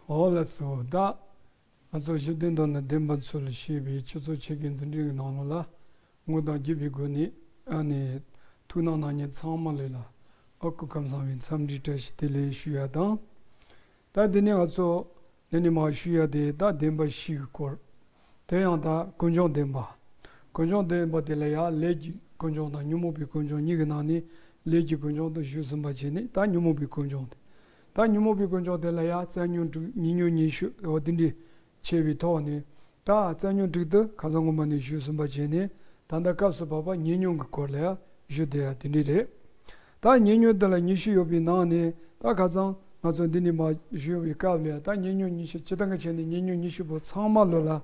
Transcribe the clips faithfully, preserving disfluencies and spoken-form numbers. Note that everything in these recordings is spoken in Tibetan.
འོ་ལགས་སོ། ད་ང་ཚོ་གཞི་རྟེན་དང་ནི་བདེན་པ་ཚུལ་ཞེས་པའི་ཆུ་ཚོད་ཕྱེད་ཀའི་འཛིན་གྲྭའི་ནང་ལོགས་ལ་ངོ་དང་རྒྱུ་བའི་སྒོ་ནས་ཨ་ནི་ཐུགས་སྣང་གནང་མཁན་ཚང་མ་ལོས་ལ་ཨ་སྐུ་ཁམས་བཟང་བའི་འཚམས་འདྲི་བཀྲ་ཤིས་བདེ་ལེགས་ཞུ་ཡ་དང་། ད་འདི་ནས་ང་ཚོ་འདི་ནས་མར་ཞུ་ཡ་དེ་ད་བདེན་པ་བཞིའི་སྐོར། དེ་ཡང་ད་ཀུན་འབྱུང་བདེན་པ། ཀུན་འབྱུང་བདེན་པ་དེ་ལ་ཡང་ལས་ཀྱི་ཀུན་འབྱུང་དང་ཉོན་མོངས་པའི་ཀུན་འབྱུང་གཉིས་ཀྱི་ནང་ནས་ལས་ཀྱི་ཀུན་འབྱུང་དུ་ཞུས་ཟིན་པ་བྱས་ནས། ད་ཉོན་མོངས་པའི་ཀུན་འབྱུང་དེ། ད་ཉོན་མོངས་པའི་ཀུན་འབྱུང་དེ་ལ་ཡང་རྩ་ཉོན་དྲུག་ཉེ་ཉོན་ཉི་ཤུ། འོ་དེ་འདྲ་བྱས་པའི་ཐོག་ནས། ད་རྩ་ཉོན་དྲུག་དེ་ཁ་སང་སྔོན་མ་ནས་ཞུས་ཟིན་པ་བྱས་ནས། ད་ལྟ་སྐབས་སུ་བབ་པ་ཉེ་ཉོན་གྱི་སྐོར་ལ་ཡང་ཞུ་བསྡད་ཡ་དེ་འདྲ་རེད། ད་ཉེ་ཉོན་དེ་ལ་ཉི་ཤུ་ཡོད་པའི་ནང་ནས། ད་ཁ་སང་ང་ཚོ་འདི་ནས་མར་ཞུ་བའི་སྐབས་ལ་ཡང་ད་ཉེ་ཉོན་ཉི་ཤུ་སྤྱིར་བཏང་གི་བྱས་ནས་ཉེ་ཉོན་ཉི་ཤུ་པོ་ཚང་མ་ལོས་ལ།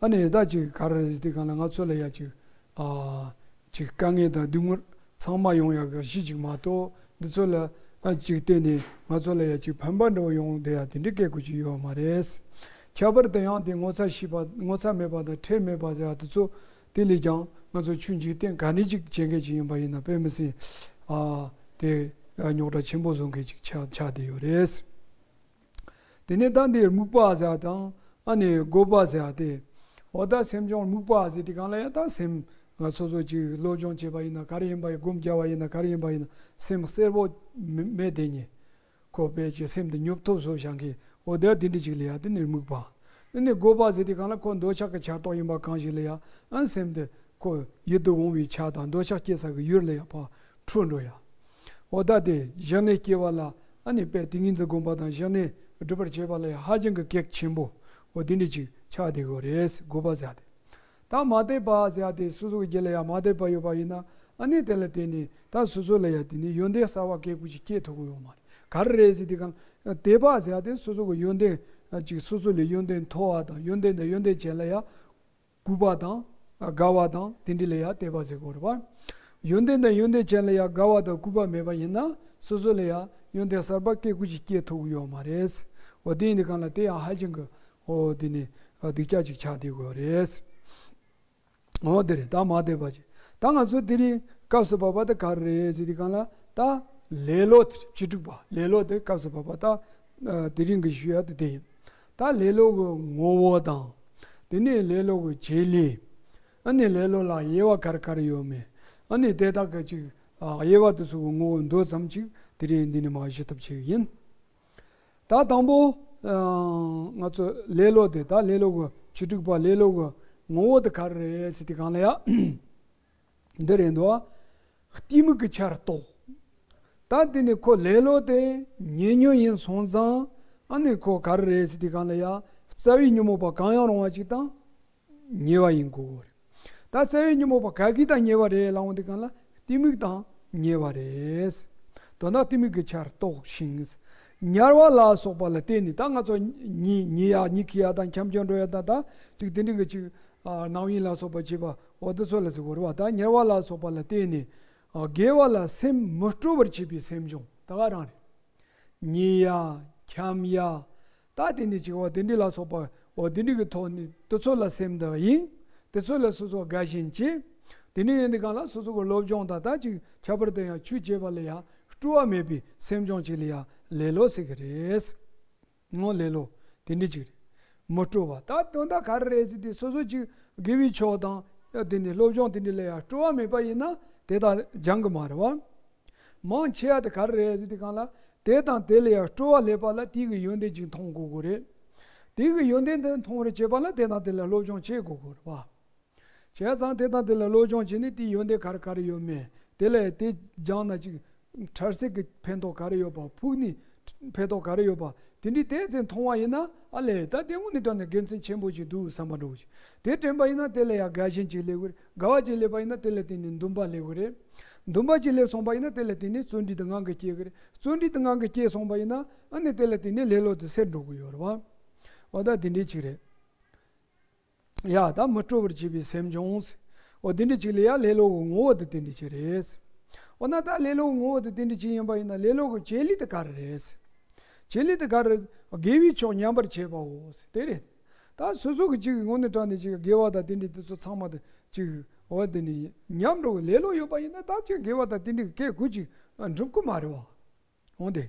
ཨ་ནི་ད་ཅིག་ག་རེ་ཟེར་དུས་སྒང་ལ་ང་ཚོ་ལ་ཡ་ཅིག་ཨ་ཅིག་དཀའ་ངལ་དང་སྡུག་བསྔལ་ཚང་མ་ཡོང་ཡ་གི་གཞི་ཅིག་མ་གཏོགས། འདི་ཚོ་ལ་ཨ་ཅིག་བརྟེན་ནས་ང་ཚོ་ལ་ཡ་ཅིག་ཕན་པ་འདྲ་བོ་ཡོང་བསྡད་ཡ་དེ་འདྲའི་སྐད་ཆ་ཅིག་ཡོད་མ་རེད། ཁྱད་པར་དུ་ཡང་དེ་ངོ་ཚ་ཤེས་པ། ངོ་ཚ་མེད་པ་དང་ཁྲེལ་མེད་པ་ཟེར་ཡ་དེ་ཚོ། དེ་ལས་ཀྱང་ང་ཚོ་ཆོས་འཇིག་རྟེན་ག་ནས་ཅིག་བྱེད་མཁན་ཅིག་ཡིན་པ་ཡིན་ན། དཔེ་མི་སྲིད་ཨ་དེ་རྙོག་དྲ་ཆེན་པོ་བཟོ་མཁན་ཅིག་ཆགས་ཆགས་བསྡད་ཡོད་རེད། དེ་ནས་ད་འདིར་རྨུགས་པ་ཟེར་བ་དང་ཨ་ནི་རྒོད་པ་ཟེར་བ་དེ། འོ་ད་སེམས་བྱུང་རྨུགས་པ་ཟེར་དུས་སྒང་ལ་ཡང་ད་སེམས་ང་སོ་སོ་ཅིག་སློབ་སྦྱོང་བྱས་པ་ཡིན་ན་ག་རེ་ཡིན་པ་ཡིན། སྒོམ་རྒྱག་པ་ཡིན་ན་ག་རེ་ཡིན་པ་ཡིན་ན། སེམས་གསལ་པོ་མེད་མེད་དེ་ཉིད་ཁོ་དཔེ་ཅིག་སེམས་དེ་ཉོབ་ཐོ་བཟོ་བཞག་མཁན། འོ་དེ་དེ་འདྲ་ཅིག་ལ་ཡང་དེ་ནི་རྨུགས་པ། དེ་ནི་རྒོད་པ་ཟེར་དུས་སྒང་ལ་ཁོ་འདོད་ཆགས་ཀྱི་ཆར་གཏོགས་ཡིན་པ་གང་ཞིག་ལ་ཡང་ཨ་སེམས་དེ་ཁོ་ཡིད་དུ་འོང་བའི་ཆ་དང་འདོད་ཆགས་སྐྱེ་ས་གི་ཡུལ་ལ་ཡང་ཕར་འཕྲོ་འགྲོ་ཡ། འོ་ད་དེ་བཞག་ནས་སྐྱེ་བ་ལ་ཨ་ནི་དཔེ་ཏིང་ངེ་འཛིན་སྒོམ་པ་དང་བཞག་ནས་སྒྲུབ་པར་བྱེད་པ་ལ་ཡང་ཧ་ཅང་གི་གེགས་ཆེན་པོ། འོ་དེ་འདྲ་ཅིག་ཆགས་བསྡད་ཡོད་རེད། རྒོད་པ་ཟེར་དེ། ད་མ་དད་པ་ཟེར་ཡ་དེ་སོ་སོ་གི་རྒྱུད་ལ་ཡང་མ་དད་པ་ཡོད་པ་ཡིན་ན། ཨ་ནི་དེ་ལ་བརྟེན་ནས་ད་སོ་སོ་ལ་ཡང་དེ་ནི་ཡོན་ཏན་གསར་པ་སྐྱེ་དགོས་ཀྱི་སྐྱེ་ཐུབ་ཀྱི་ཡོད་མ་རེད། ག་རེ་རེད་ཟེར་དུས་སྒང་དད་པ་ཟེར་ཡ་དེ་སོ་སོ་གི་ཡོན་ཏན་ཅིག་སོ་སོ་ལས་ཡོན་ཏན་མཐོ་བ་དང་ཡོན་ཏན་དང་ཡོན་ཏན་ཅན་ལ་ཡང་གུས་པ་དང་དགའ་བ་དང་དེ་འདྲ་ལ་ཡང་དད་པ་ཟེར་དགོས་རེད་པ། ཡོན་ཏན་དང་ཡོན་ཏན་ཅན་ལ་ཡང་དགའ་བ་དང་གུས་པ་མེད་པ་ཡིན་ན་སོ་སོ་ལ་ཡང་ཡོན་ཏན་གསར་པ་སྐྱེ་དགོས་ཀྱི་སྐྱེ་ཐུབ་ཀྱི་ཡོད་མ་རེད། འོ་དེ་ཡིན་དུས་སྒང་ལ་དེ་ཡང་ཧ་ཅང་གི་འོ་དེ་ནི་སྡུག་ཅག་ཅིག་ཆགས་བསྡད་ཡོད་རེད། འོ་དེ་རེད། ད་མ་དད་པ་ཅིག་ད་ང་ཚོ་དེ་རིང་སྐབས་སུ་བབ་པ་དེ་ག་རེ་རེད་ཟེར་དུས་སྒང་ལ། ད་ལེ་ལོ་དེ་རེད། བཅུ་དྲུག་པ་ལེ་ལོ་དེ་སྐབས་སུ་བབ་པ་ད་དེ་རིང་གི་ཞུ་ཡ་དེ་དེ་ཡིན། ད་ལེ་ལོ་གི་ངོ་བོ་དང་། དེ་ནས་ལེ་ལོ་གི་བྱེད་ལས། ཨ་ནི་ལེ་ལོ་ལ་དབྱེ་བ་ག་རེ་ག་རེ་ཡོད་མེད། ཨ་ནི་དེ་དག་གི་ཅིག་དབྱེ་བ་དེ་ཚོ་གི་ངོ་བོ་མདོ་ཙམ་ཅིག་དེ་རིང་འདི་ནས་མར་ཞུ་ཐབས་བྱེད་ཀྱི་ཡིན། ད་དང་པོ་ང་ཚོ་ལེ་ལོ་དེ། ད་ལེ་ལོ་གི་བཅུ་དྲུག་པ་ལེ་ལོ་གི་ངོ་བོ་དེ་ག་རེ་རེད་ཟེར་དུས་སྒང་ལ་ཡ། འདི་རེད་འདུག་གཏི་མུག་གི་ཆར་གཏོགས། ད་དེ་ནི་ཁོ་ལེ་ལོ་དེ་ཉེ་ཉོན་ཡིན་སོང་ཙང་། ཨ་ནི་ཁོ་ག་རེ་རེད་ཟེར་དུས་སྒང་ལ་ཡ། རྩ་བའི་ཉོན་མོངས་པ་གང་ཡང་རུང་བ་ཅིག་དང་ཉེ་བ་ཡིན་དགོས་རེད། ད་རྩ་བའི་ཉོན་མོངས་པ་ག་གི་དང་ཉེ་བ་རེད་ལབ་འོང་དུས་སྒང་ལ་གཏི་མུག་དང་ཉེ་བ་རེད། དོན་དག་གཏི་མུག་གི་ཆར་གཏོགས་ཤིང་། ཉར་བ་ལ་སོགས་པ་ལ་བརྟེན་ནས། ད་ང་ཚོ་ཉི་ཉི་ཡ་ཉི་ཁི་ཡ་དང་འཁྱམ་འཁྱམ་འགྲོ་ཡ་དང་། ད་ཅིག་དེ་འདྲ་གི་ཅིག་ཨ་སྣང་བ་ལ་སོགས་པ་བྱེད་པ། འོ་དེ་ཚོ་ལ་ཟེར་དགོས་རེད་པ། ད་ཉར་བ་ལ་སོགས་པ་ལ་བརྟེན་ནས་ཨ་དགེ་བ་ལ་སེམས་མི་སྤྲོ་བར་བྱེད་པའི་སེམས་བྱུང་ད་ག་རང་རེད། ཉེ་ཡ་འཁྱམ་ཡ། ད་དེ་ནས་ཅིག་འོ་དེ་འདྲ་ལ་སོགས་པ། འོ་དེ་འདྲ་གི་ཐོག་ནས་དེ་ཚོ་ལ་སེམས་དག་ཡིན། དེ་ཚོ་ལ་སོ་སོ་དགའ་ཞེན་བྱེད། དེ་ནས་ཡིན་དུས་སྒང་ལ་སོ་སོ་གི་སློབ་སྦྱོང་དང་། ད་ཅིག་ཁྱད་པར་དུ་ཡང་ཆོས་བྱེད་པ་ལ་ཡང་སྤྲོ་བ་མེད་པའི་སེམས་བྱུང་ཅིག་ལ་ཡང་ལེ་ལོ་ཟེར་གི་རེད། འོ་ལེ་ལོ་དེ་འདྲ་ཅིག་རེད། མི་སྤྲོ་བ། ད་དོན་དག་ག་རེ་རེད་ཟེར་དུས་སོ་སོ་ཅིག་དགེ་བའི་ཕྱོགས་དང་དེ་ནས་སློབ་སྦྱོང་དེ་འདྲ་ལ་ཡང་སྤྲོ་བ་མེད་པ་ཡིན་ན་དེ་དག་སྦྱང་གི་མ་རེད་པ། མང་ཆེ་བ་དེ་ག་རེ་རེད་ཟེར་དུས་སྒང་ལ། དེ་དང་དེ་ལ་ཡང་སྤྲོ་བ་སླེབས་པ་ལ་དེ་གི་ཡོན་ཏན་ཅིག་མཐོང་དགོས་དགོས་རེད། དེ་གི་ཡོན་ཏན་དེ་མཐོང་བར་བྱེད་པ་ལ་དེ་དང་དེ་ལ་སློབ་སྦྱོང་བྱེད་དགོས་དགོས་རེད་པ། བྱས་ཙང་དེ་དང་དེ་ལ་སློབ་སྦྱོང་བྱས་ནས་དེའི་ཡོན་ཏན་ག་རེ་ག་རེ་ཡོད་མེད། དེ་ལ་དེ་སྦྱངས་ན་ཅིག་འཕྲལ་སེལ་གྱི་ཕན་ཐོགས་ག་རེ་ཡོད་པ། ཕུགས་ནས་ཕན་ཐོགས་ག་རེ་ཡོད་པ། དེ་འདྲའི་དེ་ཚོ་མཐོང་བ་ཡིན་ན། ཨ་ལས་ད་དེ་དངོས་གནས་དྲང་གནས་དགེ་མཚན་ཆེན་པོ་ཞིག་འདུག་བསམ་པ་འདྲ་བོ་ཞིག་དེ་དྲན་པ་ཡིན་ན་དེ་ལ་ཡང་དགའ་ཞེན་ཅིག་སླེབས་ཀྱི་རེད། དགའ་བ་ཅིག་སླེབས་པ་ཡིན་ན་དེ་ལ་བརྟེན་ནས་འདུན་པ་སླེབས་ཀྱི་རེད། འདུན་པ་ཅིག་སླེབས་སོང་པ་ཡིན་ན་དེ་ལ་བརྟེན་ནས་བརྩོན་འགྲུས་དེ་ངང་གིས་སྐྱེ་གི་རེད། བརྩོན་འགྲུས་དེ་ངང་གིས་སྐྱེས་སོང་པ་ཡིན་ན། ཨ་ནི་དེ་ལ་བརྟེན་ནས་ལེ་ལོ་དེ་སེལ་འགྲོ་གི་ཡོད་རེད་པ། འོ་ད་དེ་འདྲའི་ཅིག་རེད། ཡ་ད་མི་སྤྲོ་བར་བྱེད་པའི་སེམས་བྱུང་། འོ་དེ་འདྲ་ཅིག་ལ་ཡ་ལེ་ལོ་གི་ངོ་བོ་དེ་དེ་འདྲ་ཅིག་རེད། འོ་ན་ད་ལེ་ལོ་གི་ངོ་བོ་དེ་དེ་འདྲ་ཅིག་ཡིན་པ་ཡིན་ན་ལེ་ལོ་གི་བྱེད་ལས་དེ་ག་རེ་རེད། བྱེད་ལས་དེ་ག་རེ་རེད། དགེ་བའི་ཕྱོགས་ཉམས་པར་བྱེད་པའོ། དེ་རེད། ད་སོ་སོ་གི་ཅིག་དངོས་གནས་དྲང་གནས་ཅིག་དགེ་བ་དང་དེ་འདྲ་དེ་ཚོ་ཚང་མ་དེ་ཅིག་འོ་དེ་ནི་ཉམས་འགྲོ་གི་ལེ་ལོ་ཡོད་པ་ཡིན་ན། ད་ཅིག་དགེ་བ་དང་དེ་འདྲ་གི་སྐད་གུ་ཅིག་འགྲུབ་ཀྱི་མ་རེད་པ། འོ་དེ།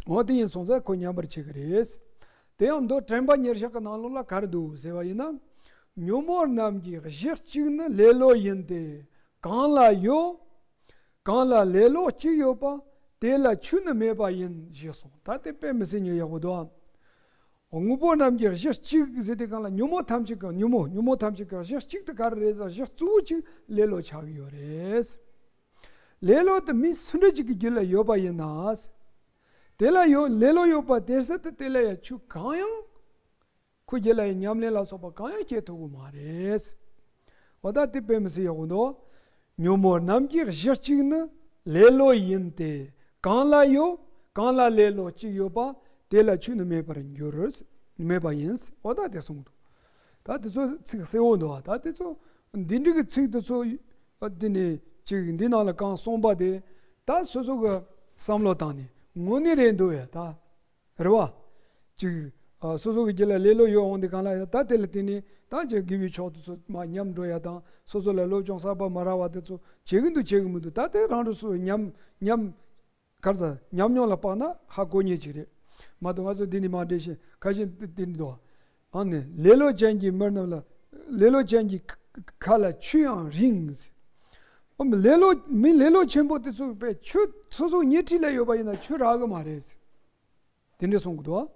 འོ་དེ་ཡིན་སོང་ཙང་ཁོ་ཉམས་པར་བྱེད་ཀྱི་རེད། དེ་ཡང་མདོ་དྲན་པ་ཉེར་བཞག་གི་ནང་ལོགས་ལ་ག་རེ་འདུག་ཟེར་བ་ཡིན་ན། ཉོན་མོངས་རྣམས་ཀྱི་གཞི་གཅིག་ནི་ལེ་ལོ་ཡིན་ཏེ། གང་ལ་ཡོད། གང་ལ་ལེ་ལོ་གཅིག་ཡོད་པ། དེ་ལ་ཆོས་ནི་མེད་པ་ཡིན་ཞེས་གསུངས། ད་དེ་དཔེ་མི་སྲིད་ཉོན་ཡག་པོ་འདུག་ཨ། དངོས་པོ་རྣམས་ཀྱི་གཞི་གཅིག་ཟེར་དུས་སྒང་ལ་ཉོན་མོངས་ཐམས་ཅད་ཀྱི་ཉོན་མོངས་ཉོན་མོངས་ཐམས་ཅད་ཀྱི་གཞི་གཅིག་དེ་ག་རེ་རེད་ཟེར། གཞི་གཙོ་བོ་གཅིག་ལེ་ལོ་ཆགས་ཀྱི་ཡོད་རེད། ལེ་ལོ་དེ་མི་སུ་འདྲ་ཅིག་གི་རྒྱུད་ལ་ཡོད་པ་ཡིན་ན། དེ་ལ་ཡོད་ལེ་ལོ་ཡོད་པ་དེ་སྲིད་དུ་དེ་ལ་ཡང་ཆོས་གང་ཡང་། ཁོ་རྒྱུད་ལ་ཡང་ཉམས་ལེན་ལ་སོགས་པ་གང་ཡང་སྐྱེ་ཐུབ་ཀྱི་མ་རེད། འོ་ད་དེ་དཔེ་མི་སྲིད་ཡག་པོ་འདུག་ཉོན་མོངས་རྣམས་ཀྱི་གཞི་གཅིག་ནི་ལེ་ལོ་ཡིན་ཏེ། གང་ལ་ཡོད། གང་ལ་ལེ་ལོ་གཅིག་ཡོད་པ། དེ་ལ་ཆོས་ནི་མེད་པར་འགྱུར། མེད་པ་ཡིན། འོ་ད་དེ་གསུངས་འདུག་ད་དེ་ཚོ་ཚིག་གསལ་བོ་འདུག་ད་དེ་ཚོ་འདི་འདྲ་གི་ཚིག་དེ་ཚོ་འདི་ནས་ཅིག་འདི་ནང་ལ་གང་གསུངས་པ་དེ་ད་སོ་སོ་གི་བསམ་བློ་བཏང་ནས་དངོས་གནས་རེད་འདུག་ཡ་ད། རེད་བ། ཅིག་ཨ། སོ་སོ་གི་རྒྱུད་ལ་ལེ་ལོ་ཡོད་འོང་དེ་གང་ལ་ཡང་ད་དེ་ལ་བརྟེན་ནས་ད་ཅིག་དགེ་བའི་ཕྱོགས་དེ་ཚོ་མར་ཉམས་འགྲོ་ཡ་དང་། སོ་སོ་ལ་སློབ་སྦྱོང་གསར་པ་མ་རག་པ་དེ་ཚོ་བྱེད་ཀྱི་འདུག་བྱེད་ཀྱི་མི་འདུག་ད་དེ་རང་རང་སོ་སོ་ཉམས་ཉམས་ག་རེ་ཟ། ཉམས་མྱོང་ལ་དཔག་ན་ཧ་གོ་ཉེན་ཅིག་རེད། མ་གཏོགས་ང་ཚོ་འདི་ནས་མར་འགྲེལ་བཤད་ཁ་ཤས་འདི་འདི་འདུག་ཨ་ནི་ལེ་ལོ་ཅན་གྱི་མི་རྣམས་ལ། ལེ་ལོ་ཅན་གྱི་ཁ་ལ་ཆོས་ཡང་རིང་། ཨོ་མི་ལེ་ལོ་མི་ལེ་ལོ་ཆེན་པོ་དེ་ཚོ་པས་ཆོས་སོ་སོ་ཉེ་འཁྲིས་ལ་ཡོད་པ་ཡིན་ན་ཆོས་རག་གི་མ་རེད། དེ་འདྲས་གསུང་གི་འདུག་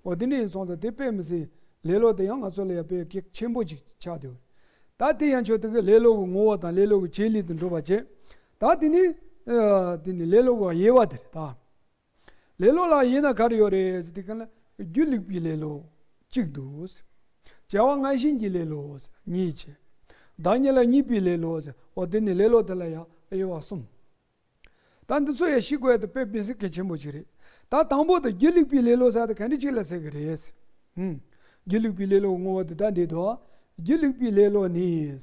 འོ་དེ་འདྲས་ཡིན་སོང་ཙང་དེ་དཔེ་མི་སྲིད་ལེ་ལོ་དེ་ཡང་ང་ཚོ་ལ་ཡང་དཔེ་གེགས་ཆེན་པོ་ཅིག་ཆགས་བསྡད་ཡོད། ད་དེ་ཡང་ཆོས་དེ་གི་ལེ་ལོ་གི་ངོ་བོ་དང་ལེ་ལོ་གི་བྱེད་ལས་དེ་འགྲུབ་པ་བྱེད། ད་དེ་ནི་ཨ། དེ་ནི་ལེ་ལོ་གི་དབྱེ་བ་དེ་རེད་ད། ལེ་ལོ་ལ་དབྱེ་ན་ག་རེ་ཡོད་རེད་ཟེར་དུས་སྒང་ལ་སྒྱུ་ལུག་པའི་ལེ་ལོ་གཅིག་འདུག་བྱ་བ་ངན་ཞེན་གྱི་ལེ་ལོ་གཉིས་བྱས། བདག་ཉིད་ལ་གཉིས་པའི་ལེ་ལོ་ཟེར། འོ་དེ་ནི་ལེ་ལོ་དེ་ལ་ཡང་དབྱེ་བ་གསུམ། ད་འདི་ཚོ་ཡང་ཤེས་དགོས་ཡ་དེ་དཔེ་དཔེ་སྲིད་གལ་ཆེན་པོ་ཅིག་རེད། ད་དང་པོ་དེ་སྒྱུ་ལུག་པའི་ལེ་ལོ་ཟེར་དེ་ག་འདྲ་ཅིག་ལ་ཟེར་གི་རེད། ཧུམ། སྒྱུ་ལུག་པའི་ལེ་ལོ་ངོ་བོ་དེ་ད་འདི་དོ། སྒྱུ་ལུག་པའི་ལེ་ལོ་ནི།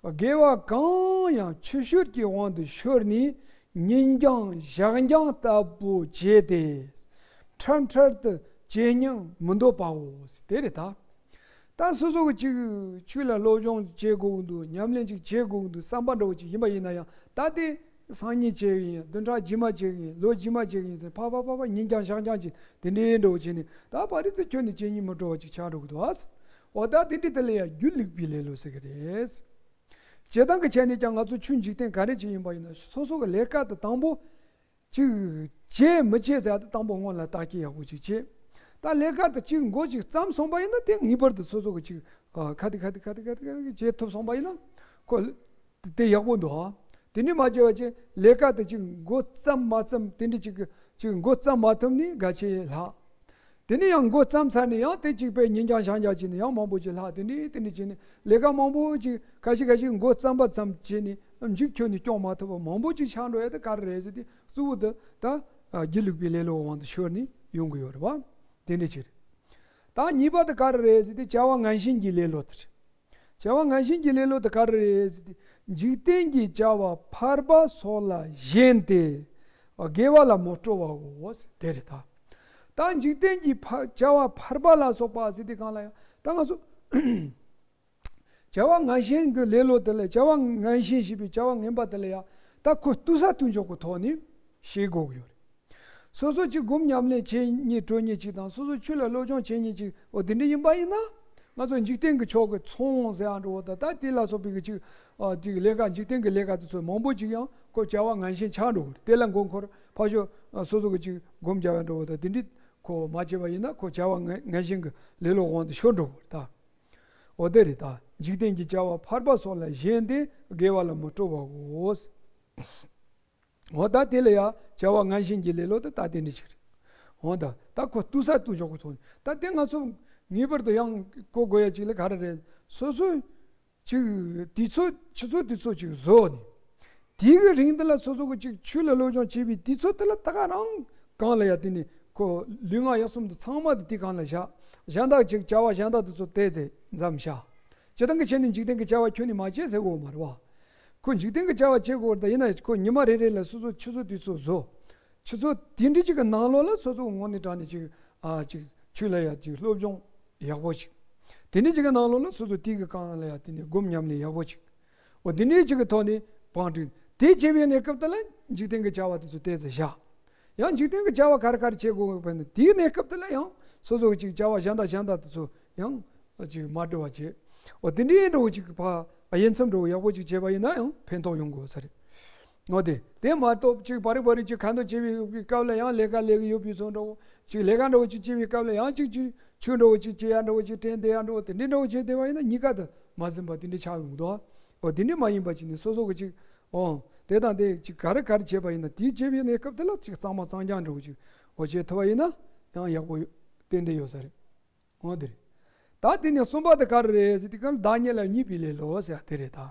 དགེ་བ་གང་ཡང་ཆུ་ཤུར་གྱི་དབང་དུ་ཤོར་ནས་ཉིན་འགྱངས་ཞག་འགྱངས་ལྟ་བུ་བྱས་ཏེ། འཕྲལ་འཕྲལ་དུ་བྱེད་སྙིང་མི་འདོད་པའོ། དེ་རེད་ད། ད་སོ་སོ་གི་ཅིག་ཆོས་ལ་སློབ་སྦྱོང་བྱེད་དགོས་ཀྱི་འདུག་ཉམས་ལེན་ཅིག་བྱེད་དགོས་ཀྱི་འདུག་བསམ་པ་འདྲ་བོ་ཅིག་ཡིན་པ་ཡིན་ན་ཡང་། ད་དེ་སང་ཉིན་བྱེད་ཀྱི་ཡིན། བདུན་ཕྲག་རྗེས་མ་བྱེད་ཀྱི་ཡིན། ལོ་རྗེས་མ་བྱེད་ཀྱི་ཡིན་ཟེར་ཕར་ཕར་ཕར་ཕར་ཉིན་འགྱངས་ཞག་འགྱངས་ཅིག་དེ་འདྲའི་འདྲ་བོ་བྱས་ནས་ད་བར་རི་ཚོ་ཁྱོན་ནས་བྱེད་སྙིང་མི་འདོད་པ་ཅིག་ཆགས་འགྲོ་གི་འདུག་ཨ། འོ་ད་དེ་འདྲའི་དེ་ལ་ཡང་སྒྱུ་ལུག་པའི་ལེ་ལོ་ཟེར་གི་རེད། བྱེད་སྟངས་ཀྱི་ཆ་ནས་ཀྱང་ང་ཚོ་ཆོས་འཇིག་རྟེན་ག་རེ་ཅིག་ཡིན་པ་ཡིན་ན་སོ་སོ་གི་ལས་ཀ་དེ་དང་པོ་ཅིག་བྱེད་མི་བྱེད་ཟེར་ཡ་དེ་དང་པོ་སྔོན་ལ་བརྟག་དཔྱད་ཡག་པོ་ཅིག་བྱེད། ད་ལས་ཀ་དེ་ཅིག་འགོ་ཅིག་བརྩམས་སོང་པ་ཡིན་ན་དེ་ངེས་པར་དུ་སོ་སོ་གི་ཅིག་ཨ། ཁ་ཏི་ཁ་ཏི་ཁ་ཏི་ཁ་ཏི་ཁ་ཏི་བྱེད་ཐུབ་སོང་པ་ཡིན་ན་ཁོ་དེ་ཡག་པོ་འདུག་ཨ། དེ་འདྲ་མ་བྱས་པ་ཅིག་ལས་ཀ་དེ་ཅིག་འགོ་བརྩམས་མ་བརྩམས་དེ་འདྲ་ཅིག་ཅིག་འགོ་བརྩམས་མ་ཐུབ་ནས་འགའ་ཤས་ལྷག་དེ་ནས་ཡང་འགོ་བརྩམས་ཚར་ནས་ཡང་དེ་གཅིག་པའི་ཉིན་འགྱངས་ཞག་འགྱངས་བྱས་ནས་ཡང་མང་པོ་ཅིག་ལྷག་དེ་འདྲས་དེ་འདྲས་བྱས་ནས་ལས་ཀ་མང་པོ་ཅིག་ཁ་ཤས་ཁ་ཤས་འགོ་བརྩམས་པ་ཙམ་བྱས་ནས་མཇུག་ཁྱོན་ནས་སྐྱོང་མ་ཐུབ་པ་མང་པོ་ཅིག་ཆགས་འགྲོ་ཡ་དེ་ག་རེ་རེད་ཟེར་དུས་གཙོ་བོ་དེ་ད་སྒྱུ་ལུག་པའི་ལེ་ལོའི་དབང་དུ་ཤོར་ནས་ཡོང་གི་ཡོད་རེད་བ། དེ་འདྲས་ཅིག་རེད། ད་གཉིས་པ་དེ་ག་རེ་རེད་ཟེར་དུས་བྱ་བ་ངན་ཞེན་གྱི་ལེ་ལོ་དེ་རེད། བྱ་བ་ངན་ཞེན་གྱི་ལེ་ལོ་དེ་ག་རེ་རེད་ཟེར་དུས་འཇིག་རྟེན་གྱི་བྱ་བ་ཕལ་པ་སོགས་ལ་ཞེན་ཏེ་དགེ་བ་ལ་མི་སྤྲོ་བའོ་དེ་རེད་ད། ད་འཇིག་རྟེན་གྱི་ཕ་བྱ་བ་ཕལ་པ་ལ་སོགས་པ་ཟེར་དུས་སྒང་ལ་ཡང་ད་ང་ཚོ་བྱ་བ་ངན་ཞེན་གྱི་ལེ་ལོ་དེ་ལ་བྱ་བ་ངན་ཞེན་ཞེས་པའི་བྱ་བ་ངན་པ་དེ་ལ་ཡང་ད་ཁོ་བཏུལ་ས་བཏུལ་འཇོག་གི་ཐོག་ནས་ཤེས་དགོས་ཀྱི་ཡོད་རེད། སོ་སོ་གཅིག་སྒོམ་ཉམས་ལེན་བྱེད་སྙིང་བྲོ་སྙིང་གཅིག་དང་སོ་སོ་ཆོས་ལ་སློབ་སྦྱོང་བྱེད་སྙིང་གཅིག་འོ་དེ་འདྲ་ཡིན་པ་ཡིན་ན། ང་ཚོ་འཇིག་རྟེན་གྱི་ཕྱོགས་ཀྱི་ཚོང་ཟེར་ཡ་འགྲོ་བ་དང་ད་དེ་ལ་སོགས་པའི་གི་ཅིག་ཨ་ཅིག་ལས་ཀ་འཇིག་རྟེན་གྱི་ལས་ཀ་དེ་ཚོ་མང་པོ་ཅིག་ཡང་ཁོ་བྱ་བ་ངན་ཞེན་ཆགས་འགྲོ་གི་རེད། དེ་ལ་མགོ་འཁོར་ཕར་ཞོག་ཨ་སོ་སོ་གི་ཅིག་སྒོམ་རྒྱག་ཡ་འགྲོ་བ་དང་དེ་འདྲ་ཁོ་མ་བྱས་པ་ཡིན་ན་ཁོ་བྱ་བ་ངན་ངན་ཞེན་གྱི་ལེ་ལོ་དབང་དུ་ཤོར་འགྲོ་གི་རེད་ད། འོ་དེ་རེད་ད། འཇིག་རྟེན་གྱི་བྱ་བ་ཕལ་པ་སོགས་ལ་ཞེན་ཏེ་དགེ་བ་ལ་མི་སྤྲོ་བའོ། འོ་ད་དེ་ལ་ཡང་བྱ་བ་ངན་ཞེན་གྱི་ལེ་ལོ་དེ་ད་དེ་འདྲ་ཞིག་རེད། འོ་ད་ད་ཁོ་བཏུལ་ས་བཏུལ་ཆོག་གི་ཚོགས་ནི་ད་དེ་ང་ཚོ་ངེས་པར་དུ་ཡང་གོ་དགོས་ཡ་ཅིག་ལ་ག་རེ་རེད། སོ་སོ་ཅིག་དུས་ཚོད་ཆུ་ཚོད་དུས་ཚོད་ཅིག་བཟོ་ནས་དེའི་གི་རིང་དེ་ལ་སོ་སོ་གི་ཅིག་ཆོས་ལ་སློབ་སྦྱོང་བྱེད་པའི་དུས་ཚོད་དེ་ལ་ད་ག་རང་གང་ལ་ཡ་དེ་ནི་ཁོ་ལུས་ངག་ཡིད་གསུམ་དེ་ཚང་མ་དེ་དེ་གང་ལ་བཞག་གཞན་དག་ཅིག་བྱ་བ་གཞན་དག་དེ་ཚོ་དེ་ཚེ་མཚམས་བཞག་སྤྱིར་བཏང་གི་ཆ་ནས་འཇིག་རྟེན་གྱི་བྱ་བ་ཁྱོན་ནས་མ་བྱེད་ཟེར་དགོས་མ་རེད་བ། ཁོ་འཇིག་རྟེན་གྱི་བྱ་བ་བྱེད་དགོས་རེད་ད། ཡིན་ན་ཁོ་ཉི་མ་རེ་རེ་ལ་སོ་སོ་ཆུ་ཚོད་དུས་ཚོད་བཟོ། ཆུ་ཚོད་དེ་འདྲ་ཅིག་གི་ནང་ལོགས་ལ་སོ་སོ་ངོ་ནས་དྲངས་ནས་ཅིག་ཨ་ཅིག་ཆོས་ལ་ཡ་ཅིག་སློབ་སྦྱོང་ཡག་པོ་ཅིག་དེ་འདྲ་ཅིག་གི་ནང་ལོགས་ལ་སོ་སོ་དེ་གི་སྒང་ལ་ཡ་དེ་ནས་སྒོམ་ཉམས་ལེན་ཡག་པོ་ཅིག་འོ་དེ་འདྲ་ཅིག་གི་ཐོག་ནས་བང་བསྒྲིགས། དེ་བྱེད་པའི་གནས་སྐབས་དེ་ལ་འཇིག་རྟེན་གྱི་བྱ་བ་དེ་ཚོ་ཏོག་ཙམ་བཞག་ཡང་འཇིག་རྟེན་གྱི་བྱ་བ་ག་རེ་ག་རེ་བྱེད་དགོས་པ་ན། དེའི་གནས་སྐབས་དེ་ལ་ཡང་སོ་སོ་གི་ཅིག་བྱ་བ་གཞན་དང་གཞན་དང་དེ་ཚོ་ཡང་ཅིག་མ་འགྲོ་བ་བྱེད། འོ་དེ་འདྲའི་འགྲོ་བ་ཅིག་ཕ་དབྱེ་མཚམས་འགྲོ་བ་ཡག་པོ་ཅིག་བྱས་པ་ཡིན་ན་ཡང་ཕན་ཐོགས་ཡོང་དགོས་ས་རེད། འོ་དེ་དེ་མ་གཏོགས་ཅིག་བ་རི་བ་རི་ཅིག་ཁ་འདོན་བྱེད་པའི་སྐབས་ལ་ཡང་ལས་ཀ་ལས་ཀྱི་ཡོད་པའི་བཟོ་འདྲ་བོ། ཅིག་ལས་ཀ་འདྲ་བོ་ཅིག་བྱེད་པའི་སྐབས་ལ་ཡང་ཅིག་ཅིག་ཆོས་འདྲ་བོ་ཅིག་བྱེད་ཡ་འདྲ་བོ་ཅིག་དྲན་བསྡད་ཡ་འདྲ་བོ་དེ་འདྲའི་འདྲ་བོ་བྱས་བསྡད་པ་ཡིན་ན་གཉིས་ཀ་དུ་མ་ཟིན་པ་དེ་འདྲའི་ཆགས་ཡོང་གི་འདུག་འོ་དེ་འདྲའི་མ་ཡིན་པ་ཅིག་ནི་སོ་སོ་གི་ཅིག་འོ་དེ་དང་དེ་ཅིག་ག་རེ་ག་རེ་བྱས་པ་ཡིན་ན། དེའི་བྱེད་པའི་གནས་སྐབས་དེ་ལ་ཅིག་གཙང་མ་གཙང་རྐྱང་འདྲ་བོ་ཅིག་འོ་བྱེད་ཐུབ་པ་ཡིན་ན་ཡང་ཡག་པོ་ཏན་ཏན་ཡོད་ས་རེད། འོ་དེ་རེད། ད་དེ་ནས་གསུམ་པ་དེ་ག་རེ་རེད་ཟེར་དུས་ག་ལ་བདག་ཉིད་ལ་གཉིས་པའི་ལེ་ལོ་ཟེར་ཡ་དེ་རེད་ད།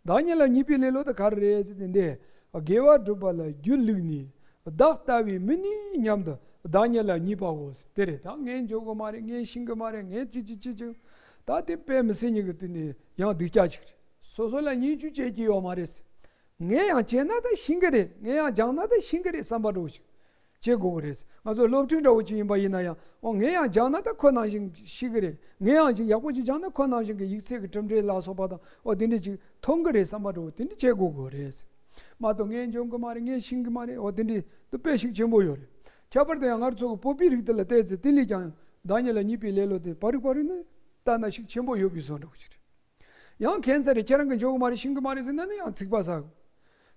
བདག་ཉིད་ལ་གཉིས་པའི་ལེ་ལོ་དེ་ག་རེ་རེད་ཟེར་དུས་འདི། དགེ་བ་སྒྲུབ་པ་ལ་རྒྱུ་ལུགས་ནས། བདག་ལྟ་བས་མི་ནུས་སྙམ་དུ་བདག་ཉིད་ལ་གཉིས་པའོ་ཟེར་དེ་རེད་ད། ངས་འཇོན་གི་མ་རེད། ངས་ཤེས་གི་མ་རེད། ངས་ཅི་ཅི་ཅི་ཅི། ད་དེ་དཔེ་མི་སྲིད་ཉིད་ཀྱི་དེ་ནས་ཡང་སྡུག་ཅག་ཅིག་རེད། སོ་སོ་ལ་ཉིན་བཅུ་བྱེད་ཀྱི་ཡོད་མ་རེད་ཟེར། ངས་ཡང་བྱས་ན་ད་ཤེས་གི་རེད། ངས་ཡང་སྦྱངས་ན་ད་ཤེས་གི་རེད་བསམ་པ་འདྲ་བོ་ཞིག་བྱེད་དགོས་གི་རེད། ང་ཚོ་སློབ་ཕྲུག་འདྲ་བོ་ཅིག་ཡིན་པ་ཡིན་ན་ཡང་། འོ་ངས་ཡང་སྦྱངས་ན་ད་ཁོ་ནང་བཞིན་ཤེས་གི་རེད། ངས་ཡང་ཅིག་ཡག་པོ་ཅིག་སྦྱངས་ན་ཁོ་ནང་བཞིན་གི་ཡིག་ཚད་ཀྱི་གྲུབ་འབྲས་ལ་སོགས་པ་དང་། འོ་དེ་འདྲས་ཅིག་ཐོན་གི་རེད་བསམ་པ་འདྲ་བོ་དེ་འདྲས་བྱེད་དགོས་གི་རེད། མ་གཏོགས་ངས་འཇོན་གི་མ་རེད། ངས་ཤེས་གི་མ་རེད། འོ་དེ་འདྲས་དེ་དཔེ་ཞིག་ཆེན་པོ་ཡོད་རེད། ཁྱད་པར་དུ་ཡང་ང་ཚོ་གི་བོད་པའི་རིགས་དེ་ལ་བལྟས་ཚེ་དེ་ལས་ཀྱང་བདག་ཉིད་ལ་གཉིས་པའི་ལེ་ལོ་དེ་བ་རི་བ་རི་ནི་ལྟ་ན་ཤུགས་ཆེན་པོ་ཡོད་པའི་བཟོ་འདྲ་བོ་ཅིག་རེད། ཡང་ཁྱད་མཚར་རེད། ཁྱེད་རང་གིས་འཇོན་གི་མ་རེད། ཤེས་གི་མ་རེད་ཟེར་ན་ནི་ཡང་ཚིག་པ་ཟ་གི།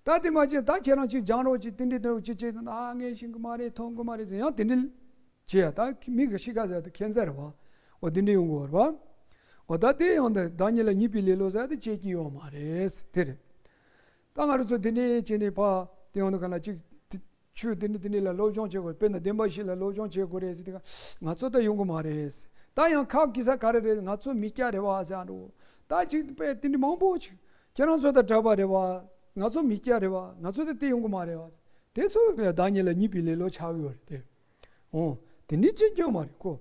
ད་དེ་མ་བྱས་ད་ཁྱེད་རང་ཅིག་སྦྱང་རོགས་ཅིག་དེ་འདྲའི་འདྲ་བོ་ཅིག་བྱས་ན། ཨ་ངས་ཤེས་གི་མ་རེད། ཐོན་གི་མ་རེད་ཟེར། ཡང་དེ་འདྲའི་བྱས་ཡ་ད་མི་གི་གཤིས་ཀ་ཟེར་ཡ་དེ་ཁྱད་མཚར་རེད་བ། འོ་དེ་འདྲའི་ཡོང་གི་ཡོད་རེད་བ། འོ་ད་དེ་ཡང་ད་བདག་ཉིད་ལ་གཉིས་པའི་ལེ་ལོ་ཟེར་ཡ་དེ་བྱེད་ཀྱི་ཡོད་མ་རེད། དེ་རེད། ད་ང་རང་ཚོ་དེ་འདྲའི་བྱས་ནས་ཕ་དེ་ཡོང་དུས་ག་ལ་ཅིག་དེ་ཆོས་དེ་འདྲ་དེ་འདྲ་ལ་སློབ་སྦྱོང་བྱེད་དགོས། དཔེར་ན་བདེན་པ་བཞི་ལ་སློབ་སྦྱོང་བྱེད་དགོས་རེད་ཟེར་དུས་ང་ཚོ་ད་ཡོང་གི་མ་རེད། ད་ཡང་ཁག་གི་ས་ག་རེ་རེད། ང་ཚོ་མི་སྐྱ་རེད་བ་ཟེར་འགྲོ། ད་ཅིག་དཔེ་དེ་འདྲ་མང་པོ་ཅིག་ཁྱེད་རང་ཚོ་ད་གྲྭ་པ་རེད་བ། ང་ཚོ་མི་སྐྱ་རེད་བ། ང་ཚོ་ད་དེ་ཡོང་གི་མ་རེད་བ། དེ་ཚོ་བདག་ཉིད་ལ་གཉིས་པའི་ལེ་ལོ་ཆགས་ཡོད་རེད་དེ། འོ་དེ་འདྲ་ཅིག་ཡོད་མ་རེད་ཁོ།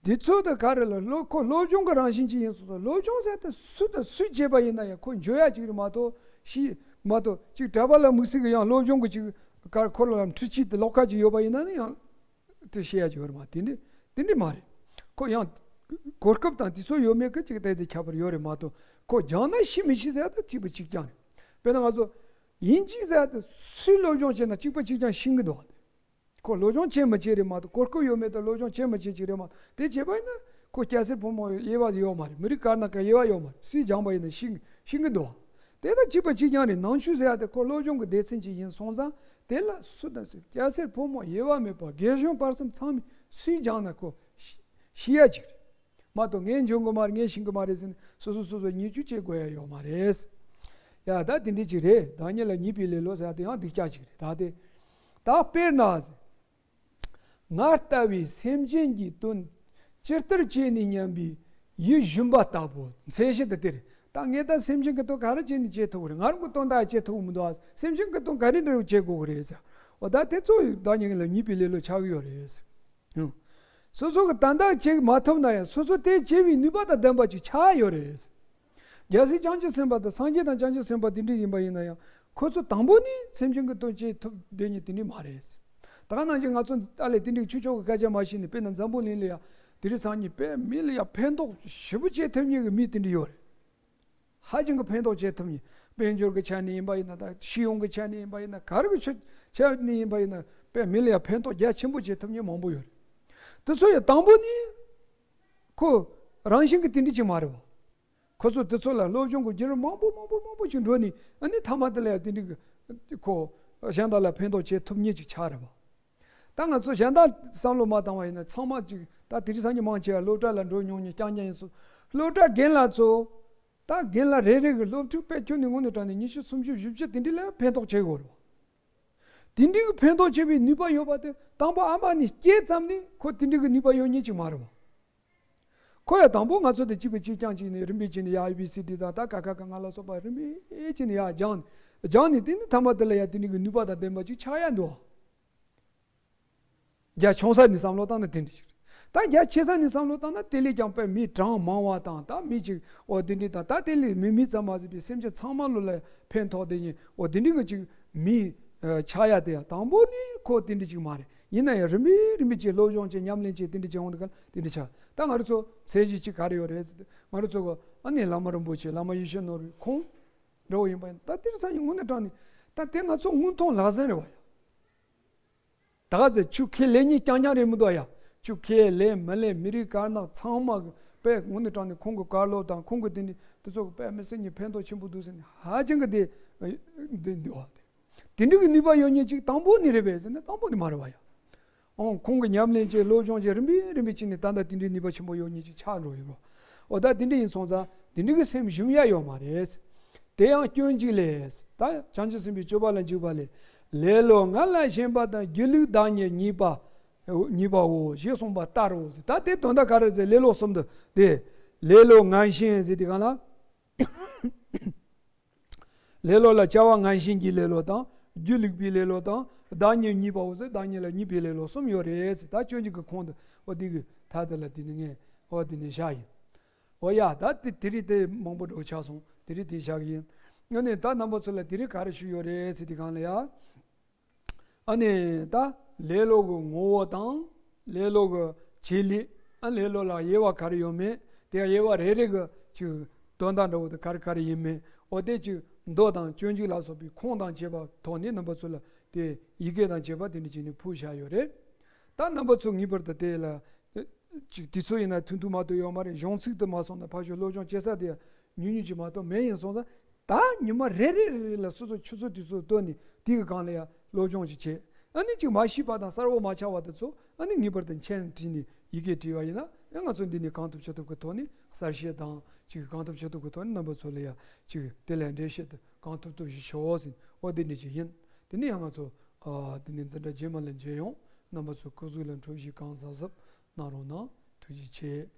དེ་ཚོ་ད་ག་རེ་ལ་སློབ་ཁོ་སློབ་སྦྱོང་གི་རང་བཞིན་ཅིག་ཡིན་སོང་ཙང་། སློབ་སྦྱོང་ཟེར་ཏེ་སུ་དང་སུས་བྱས་པ་ཡིན་ན་ཡང་ཁོ་འཇོན་ཡ་ཅིག་རེད་མ་གཏོགས་ཤི་མ་གཏོགས་ཅིག་གྲྭ་པ་ལ་དམིགས་བསལ་གྱི་ཡང་སློབ་སྦྱོང་གི་ཅིག་ག་ཁོ་ལ་ཡང་འཕྲུལ་ཆས་དེ་ལོགས་ཀ་ཅིག་ཡོད་པ་ཡིན་ན་ནི་ཡང་དེ་ཤེས་ཡ་ཅིག་ཡོད་རེད་མ། དེ་འདྲ་དེ་འདྲ་མ་རེད། ཁོ་ཡང་གོ་སྐབས་དང་དེ་ཚོ་ཡོད་མེད་ཀྱི་ཅིག་ཏོག་ཙམ་ཁྱད་པར་ཡོད་རེད་མ་གཏོགས། ཁོ་སྦྱངས་ན་ཤེས་མི་ཤེས་ཟེར་ཏེ་གཅིག་པ་གཅིག་རྐྱང་རེད། དཔེར་ན་ང་ཚོ་དབྱིན་ཇི་ཟེར་ཏེ་སུས་སློབ་སྦྱོང་བྱས་ན་གཅིག་པ་གཅིག་རྐྱང་ཤེས་ཀྱི་འདུག་ཁོ་སློབ་སྦྱོང་བྱེད་མི་བྱེད་རེད་མ་གཏོགས། གོ་སྐབས་ཡོད་མེད་དང་སློབ་སྦྱོང་བྱེད་མི་བྱེད་ཅིག་རེད་མ་གཏོགས། དེ་བྱས་པ་ཡིན་ན་ཁོ་སྐྱ་སེར་ཕོ་མོ་དབྱེ་བ་ཡོད་མ་རེད། མི་རིགས་དཀར་ནག་གི་དབྱེ་བ་ཡོད་མ་རེད། སུས་སྦྱངས་པ་ཡིན་ན་ཤེས་ཤེས་ཀྱི་འདུག་དེ་ད་གཅིག་པ་གཅིག་རྐྱང་རེད། ནང་ཆོས་ཟེར་ཡ་དེ་ཁོ་སློབ་སྦྱོང་གི་སྡེ་ཚན་ཅིག་ཡིན་སོང་ཙང་། དེ་ལ་སུ་དང་སུ་སྐྱ་སེར་ཕོ་མོ་དབྱེ་བ་མེད་པར་རྒན་གཞོན་བར་གསུམ་ཚང་མས་སུས་སྦྱངས་ན་ཁོ་ཤེས་ཤེས་ཡ་ཅིག་རེད། མ་གཏོགས་ངས་འཇོན་གི་མ་རེད། ངས་ཤེས་གི་མ་རེད་ཟེར་ནས་སོ་སོ་སོ་སོ་ཉེས་ཆད་བྱེད་དགོས་ཡ་ཡོད་མ་རེད། ཡ་ད་དེ་འདྲ་ཅིག་རེད། བདག་ཉིད་ལ་གཉིས་པའི་ལེ་ལོ་ཟེར་ཡ་དེ་ཡང་སྡུག་ཅག་ཅིག་རེད། ད་དེ་ད་དཔེར་ན་ཟེར། ང་ལྟ་བུའི་སེམས་ཅན་གྱི་དོན་ཇི་ལྟར་བྱས་ནས་སྙམ་པའི་ཡིད་བཞིན་པ་ལྟ་བུ། མཚན་གཞི་དེ་དེ་རེད། ད་ངས་ད་སེམས་ཅན་གྱི་དོན་ག་རེ་བྱས་ནས་བྱེད་ཐུབ་ཀྱི་རེད། ང་རང་གི་དོན་དག་བྱེད་ཐུབ་ཀྱི་མི་འདུག་ཨ། སེམས་ཅན་གྱི་དོན་ག་རེ་འདྲ་བོ་བྱེད་དགོས་ཀྱི་རེད་ཟེར། འོ་ད་དེ་ཚོ་བདག་ཉིད་ལ་གཉིས་པའི་ལེ་ལོ་ཆགས་ཀྱི་ཡོད་རེད་ཟེར། ཡང་། སོ་སོ་གི་དོན་དག་བྱེད་མ་ཐུབ་ན་ཡང་སོ་སོ་དེ་བྱེད་པའི་ནུས་པ་དང་ལྡན་པ་ཅིག་ཆགས་ཡོད་རེད། རྒྱལ་སྲས་བྱང་ཆུབ་སེམས་དཔའ་དང་སངས་རྒྱས་དང་བྱང་ཆུབ་སེམས་དཔའ་དེ་འདྲ་ཡིན་པ་ཡིན་ན་ཡང་། ཁོ་ཚོ་དང་པོ་ནས་སེམས་ཅན་གྱི་དོན་བྱེད་ཐུབ་བསྡད་མཁན་དེ་འདྲ་མ་རེད། ད་ག་ནང་བཞིན་ང་ཚོ་ཨ་ལས་དེ་འདྲའི་ཆོས་ཕྱོགས་ཀྱི་སྐད་ཆ་མ་བཤད་ནས། དཔེར་ན་འཛམ་བུ་གླིང་ལ་ཡང་དེ་རིང་སང་ཉིན་དཔེ་མི་ལ་ཡང་ཕན་ཐོགས་ཞེ་པོ་བྱེད་ཐུབ་མཁན་གྱི་མི་དེ་འདྲ་ཡོད་རེད། ཧ་ཅང་གི་ཕན་ཐོགས་བྱེད་ཐུབ་མཁན། དཔལ་འབྱོར་གྱི་ཆ་ནས་ཡིན་པ་ཡིན་ན། ད་སྤྱི་ཡོངས་ཀྱི་ཆ་ནས་ཡིན་པ་ཡིན་ན། ག་རེ་གི་ཆ་ཆ་ནས་ཡིན་པ་ཡིན་ན། དཔེ་མི་ལ་ཡང་ཕན་ཐོགས་རྒྱ་ཆེན་པོ་བྱེད་ཐུབ་མཁན་མང་པོ་ཡོད་རེད། དེ་ཚོ་ཡང་དང་པོ་ནས་ཁོ་རང་བཞིན་གྱི་དེ་འདྲ་ཅིག་མ་རེད་བ། ཁོ་ཚོ་དེ་ཚོ་ལ་སློབ་སྦྱོང་གི་བརྒྱུད་རིམ་མང་པོ་མང་པོ་མང་པོ་ཅིག་འགྲོ་ནས། ཨ་ནི་མཐའ་མ་དེ་ལ་ཡང་དེ་འདྲ་གི་ཁོ་གཞན་དག་ལ་ཕན་ཐོགས་བྱེད་ཐུབ་མཁན་ཅིག་ཆགས་རེད་བ། ད་ང་ཚོ་གཞན་དག་བསམ་བློ་མ་བཏང་བ་ཡིན་ན། ཚང་མ་ཅིག་ད་དེ་རིང་སང་ཉིན་མང་ཆེ་བ་སློབ་གྲྭ་ལ་འགྲོ་མྱོང་མཁན་རྐྱང་རྐྱང་ཡིན་སོང་། སློབ་གྲྭ་རྒན་ལགས་ཚོ། ད་རྒན་ལགས་རེ་རེ་གི་སློབ་ཕྲུག་དཔེ་ཁྱོན་ནས་དངོས་གནས་དྲང་གནས་ཉི་ཤུ་སུམ་ཅུ་བཞི་བཅུ་དེ་འདྲ་ལ་ཕན་ཐོགས་བྱེད་དགོས་རེད་བ། དེ་འདྲའི་གི་ཕན་ཐོགས་བྱེད་པའི་ནུས་པ་ཡོད་པ་དེ་དང་པོ་ཨ་མ་ནས་སྐྱེས་ཙམ་ནས་ཁོ་དེ་འདྲའི་གི་ནུས་པ་ཡོད་མཁན་ཅིག་མ་རེད་བ། ཁོ་ཡང་དང་པོ་ང་ཚོ་དང་གཅིག་པ་གཅིག་རྐྱང་གཅིག་ནས་རིམ་པས་བྱས་ནས་ཡ་ཨེ་བི་སི་ཌི་དང་། ད་ཀ་ཁ་ག་ང་ལ་སོགས་པ་རིམ་པས་བྱས་ནས་ཡ་སྦྱངས་ནས། སྦྱངས་ནས་དེ་ནས་མཐའ་མ་དེ་ལ་ཡ་དེ་འདྲའི་གི་ནུས་པ་དང་ལྡན་པ་ཅིག་ཆགས་ཡ་འདུག་བ། རྒྱ་ཆུང་ས་ནས་བསམ་བློ་བཏང་ན་དེ་འདྲ་ཞིག་རེད། ད་རྒྱ་ཆེ་ས་ནས་བསམ་བློ་བཏང་ན་དེ་ལས་ཀྱང་དཔེ་མི་གྲངས་མང་བ་དང་། ད་མི་གཅིག་འོ་དེ་འདྲ་དང་། ད་དེ་ལས་མི་མི་ཙམ་མ་ཟད་པའི་སེམས་ཅན་ཚང་མ་ལོ་ལ་ཕན་ཐོགས་དེ་ཉིད་འོ་དེ་འདྲ་གི་ཅིག་མི་ཆགས་ཡ་དེ་ཡང་དང་པོ་ནས་ཁོ་དེ་འདྲ་ཅིག་མ་རེད། ཡིན་ན་ཡང་རིམ་པས་རིམ་པས་ཅིག་སློབ་སྦྱོང་བྱས། ཉམས་ལེན་བྱས། དེ་འདྲ་བྱས་འོང་དུས་ག་ལ་དེ་འདྲ་ཆགས། ད་ང་རང་ཚོ་མཚན་གཞི་གཅིག་ག་རེ་ཡོད་རེད་ཟེར་དུས། ང་རང་ཚོ་གི་ཨ་ནི་བླ་མ་རིན་པོ་ཆེ། བླ་མ་ཡེ་ཤེས་ནོར་བུའི་ཁོང་འདྲ་བོ་ཡིན་པ་ཡིན་ན། ད་དེ་རིང་སང་ཉིན་དངོས་གནས་དྲང་གནས་ད་དེ་ང་ཚོ་དངོས་མཐོང་ལག་ཟིན་རེད་བ་ཡ། ད་ག་ཚོད་ཁྱོད་ཁས་ལེན་མཁན་རྐྱང་རྐྱང་རེད་མི་འདུག་ཡ། ཁྱོད་ཁས་ལེན་མི་ལེན་མི་རིགས་དཀར་ནག་ཚང་མ་གི་དཔེ་དངོས་གནས་དྲང་ནས་ཁོང་གི་བཀའ་སློབ་དང་ཁོང་གི་དེ་འདྲ་དེ་ཚོ་གི་དཔེ་མི་སྲིད་ནས་ཕན་ཐོགས་ཆེན་པོ་འདུག་ཟེར་ནས་ཧ་ཅང་གི་དེ་འདི་འདི་བ་དེ། དེ་འདྲ་གི་ནུས་པ་ཡོད་མཁན་ཅིག་དང་པོ་ནས་རེད་པས་ཟེར་ན་དང་པོ་ནས་མ་རེད་བ་ཡ། ཨོང་ཁོང་གི་ཉམས་ལེན་བྱས་སློབ་སྦྱོང་བྱས་རིམ་པས་རིམ་པས་ཕྱིན་ནས་ད་ལྟ་དེ་འདྲའི་ནུས་པ་ཆེན་པོ་ཡོད་མཁན་ཅིག་ཆགས་འགྲོ་ཡོད་རོ། འོ་ད་དེ་འདྲ་ཡིན་སོང་ཙང་དེ་འདྲ་གི་སེམས་ཞུམ་ཡ་ཡོད་མ་རེད། དེ་ཡང་སྐྱོན་གཅིག་ལས། ད་བྱང་ཆུབ་སེམས་དཔའི་སྤྱོད་པ་ལ་འཇུག་པ་ལས། ལེ་ལོ་ང་ལ་ཞེན་པ་དང་སྒྱིད་ལུག་བདག་ཉིད་གཉིས་པ་གཉིས་པའོ་ཞེས་གསུངས་པ་ལྟར་རོ་ཟེར། ད་དེ་དོན་དག་ག་རེ་ཟེར། ལེ་ལོ་གསུམ་དུ་དེ། ལེ་ལོ་ང་ཞེན་ཟེར་དེ་གང་ལ། ལེ་ལོ་ལ་བྱ་བ་ངན་ཞེན་གྱི་ལེ་ལོ་དང་། སྒྱིད་ལུག་པའི་ལེ་ལོ་དང་། བདག་ཉིད་གཉིས་པའོ་ཟེར། བདག་ཉིད་ལ་གཉིས་པའི་ལེ་ལོ་གསུམ་ཡོད་རེད་ཟེར། ད་སྐྱོན་གཅིག་གི་ཁོང་དུ་འོ་འདི་གི་ཐད་དུ་ལ་དེ་ནི་ངས་འོ་དེ་ནི་བཞག་ཡིན། འོ་ཡ་ད་དེ་དེ་རིགས་དེ་མང་པོ་འགྲོ་ཆགས་སོང་། དེ་རིགས་དེ་བཞག་ཡིན། ཨ་ནི་ད་རྣམ་པ་ཚོ་ལ་དེ་རིགས་ག་རེ་ཞུ་ཡོད་རེད་ཟེར་དེ་གང་ལ་ཡ། ཨ་ནི་ད་ལེ་ལོ་གི་ངོ་བོ་དང་། ལེ་ལོ་གི་བྱེད་ལས། ཨ་ལེ་ལོ་ལ་དབྱེ་བ་ག་རེ་ཡོད་མེད། དེ་དབྱེ་བ་རེ་རེ་གི་ཅིག་དོན་དག་འདྲ་བོ་དེ་ག་རེ་ག་རེ་ཡིན་མེད། འོ་དེ་ཅིག་མདོ་དང་སྤྱོད་འཇུག་ལ་སོགས་པའི་ཁུངས་དང་བཅས་པ་ཐོག་ནས་རྣམ་པ་ཚོ་ལ་དེ་ཡི་གེ་དང་བཅས་པ་དེ་འདྲ་བྱས་ནས་ཕུལ་བཞག་ཡོད་རེད། ད་རྣམ་པ་ཚོ་ངེས་པར་དུ་དེ་ལ་ཅིག་དུས་ཚོད་ཡིན་ན་ཐུང་ཐུང་མ་གཏོགས་ཡོད་མ་རེད། གཞུང་ཚིག་ཏུ་མ་སོང་ན་ཕར་ཞོག་སློབ་སྦྱོང་བྱེད་ས་དེ་ཉུང་ཉུང་ཅིག་མ་གཏོགས་མེད། ཡིན་སོང་ཙང་ད་ཉི་མ་རེ་རེ་རེ་རེ་ལ་སོ་སོ་ཆུ་ཚོད་དུས་ཚོད་བཏོན་ནས་དེ་གི་སྒང་ལ་ཡ་སློབ་སྦྱོང་ཅིག་བྱེད། ཨ་ནི་ཅིག་མ་ཤེས་པ་དང་གསལ་པོ་མ་ཆགས་པ་དེ་ཚོ་ཨ་ནི་ངེས་པར་དུ་མཆན་བྲིས་ནས་ཡི་གེ་བྲིས་པ་ཡིན་ན་ཡང་ང་ཚོ་འདི་ནས་གང་ཐུབ་ཅི་ཐུབ་ཀྱི་ཐོག་ནས་གསལ་བཤད་དང་ཅིག་གང་ཐུབ་ཅི་ཐུབ་ཀྱི་ཐོག་ནས་རྣམ་པ་ཚོ་ལ་ཡ་ཅིག་དེ་ལས་འགྲེལ་བཤད་དུ་གང་ཐུབ་ཐུབ་ཞིག་ཞུའོ་ཟེར། འོ་དེ་འདྲ་ཅིག་ཡིན། དེ་ནས་ཡང་ང་ཚོ་ཨ་དེ་ནས་འཛིན་གྲྭ་རྗེས་མ་ལ་མཇལ་ཡོང་། རྣམ་པ་ཚོ་སྐུ་གཟུགས་ལ་འཕྲོད་བཞེས་གང་གཟབ་གཟབ་གནང་རོགས་གནང་། ཐུགས་རྗེ་ཆེ།